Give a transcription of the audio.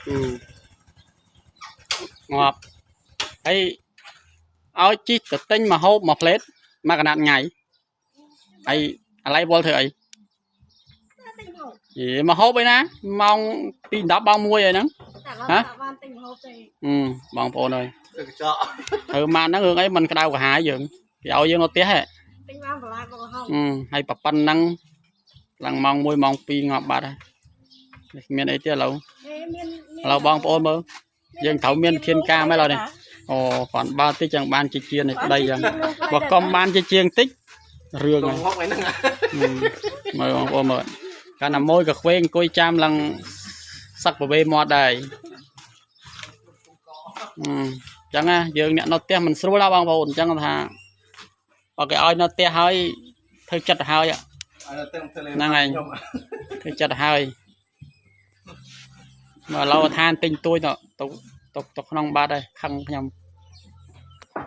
អឺងាប់ហើយឲ្យជីកទៅទិញមកហូបមួយផ្លេតមួយកណាត់ថ្ងៃហើយអាឡៃវល់ធ្វើអី ទិញហូប យេមកហូបអីណាម៉ោង2 10ម៉ោង1អីហ្នឹង តែឡើយបានទិញហូបទេ អឺបងប្អូនអើយ ទៅកញ្ចក់ ធ្វើម៉ានហ្នឹងរឿងអីមិនក្តៅក្រហាយយើងគេឲ្យយើងនៅផ្ទះហ៎ ទិញបានបន្លែបងហូប អឺហើយប៉ប៉ុណ្ណឹងឡើងម៉ោង1ម៉ោង2ងាប់បាត់ហើយមានអីទៀតឥឡូវ មាន ឥឡូវបងប្អូនមើលយើងត្រូវមានធានការមែនឡើយនេះអូគ្រាន់បើតិចចង់បានជាជានេះប្តីចឹងបើកុំបានជាជាងតិចរឿង កុំ ហើយ ហុកអីហ្នឹង មើលបងប្អូនមើលកាលណាមួយក៏ខ្វេងអង្គុយចាំឡើងសឹកប្រវេមាត់ដែរអឺចឹងណាយើងអ្នកនៅផ្ទះមិនស្រួលណាបងប្អូនអញ្ចឹងថាបើគេឲ្យនៅផ្ទះហើយធ្វើចិត្តហើយ ឲ្យទៅធ្វើលេ ហ្នឹងហើយធ្វើចិត្តហើយមកឡូវឋានទិញទួយទៅទៅទៅក្នុងបាត់ហើយខឹងខ្ញុំ